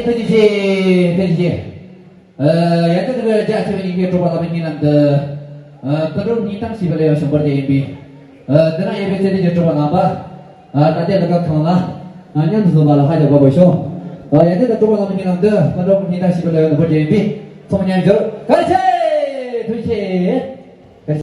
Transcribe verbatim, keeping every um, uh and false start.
ཐུགས་རྗེ་ཆེ། ཐུགས་རྗེ་ཆེ། ཨ། ཡ། ད་དེ་རིང་རྒྱ་ཆེ་བའི་ཡིད་ཀྱི་གྲོགས་པོ་ལ་མི་གཉིས་ལམ་དུ། ཨ། དུད་འགྲོ་གཉིས་དང་བྱིས་པ་ལ་ཡང་བྱུང་བར་བྱེད་ཡིན་པས། ཨ། འདི་ན་ཡོད་པའི་ཚེ་འདི་གི་གྲོགས་པོ་རྣམ་པ། ཨ། ད་ལྟའི་ལ་ཁ་ཁང་ལ། ཨ། མཉམ་དུ་འཛོམས་པ་ལ་ཧ་ཅང་དགའ་པོ་བྱུང་། ཨ། ཡ། དེ་ལྟར་གྲོགས་པོ་ལ་མི་གཉིས་ལམ་དུ་དུད་འགྲོ་གཉིས་དང་བྱིས་པ་ལ་ཡང་ནོར་བར་བྱེད་ཡིན་པས། ཚང་མ་མཉམ་འབྱོར་བཀའ་དྲིན་ཆེ། ཐུགས་རྗེ་ཆེ།